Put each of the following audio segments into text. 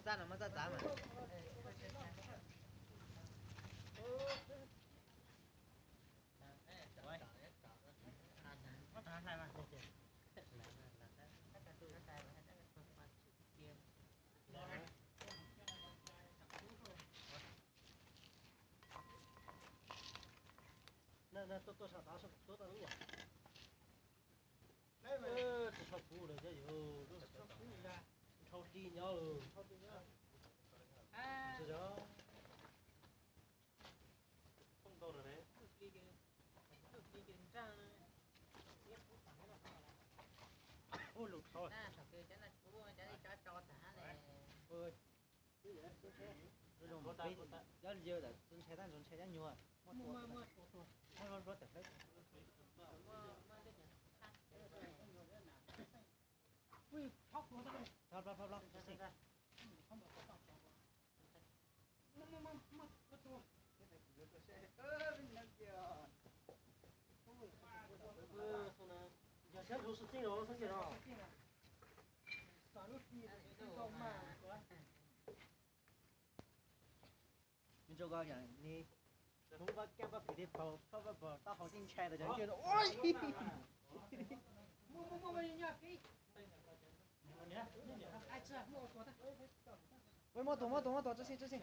Tab no muab txaj txav mas. Tuaj tuaj saum tod, tuaj tau lub yam. Tsis tshua puv lawm thiab yus, nrhau ris nyob lawm. Ub, lus dhau. Cov yawg ntawd txhob ntshai, tab ntshai cov nyuag. Hlob, hlob, hlob, tawm hlawb. Hlob, hlob, hlob, hlob, txhob xij. Yog siab hlub xwb xwb los xwb ntawm no. Ib tsoom ko, hnub pab kiab pab kwv tij paug, pab pab paug taub hau tib ntshai tas cov ntsia. Muab tus, muab tus, muab tus, tso xij, tso xij.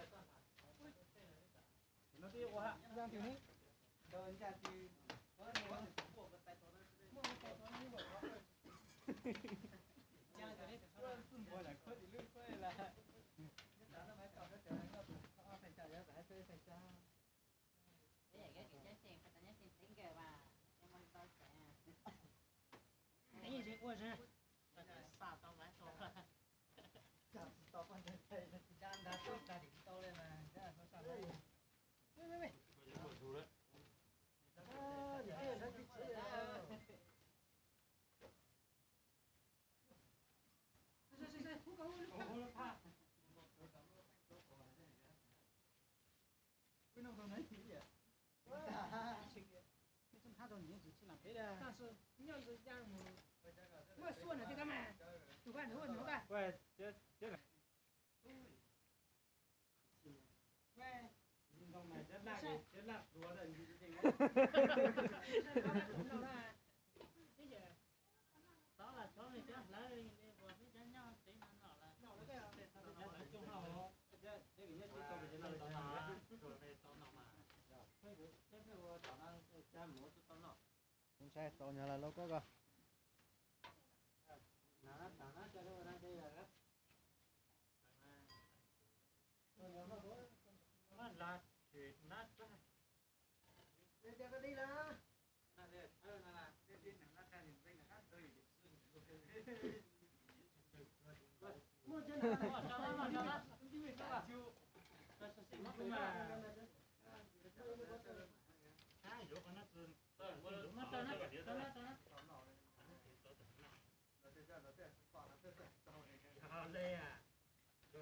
Ntshai tau nyog lawm lauj koj ko.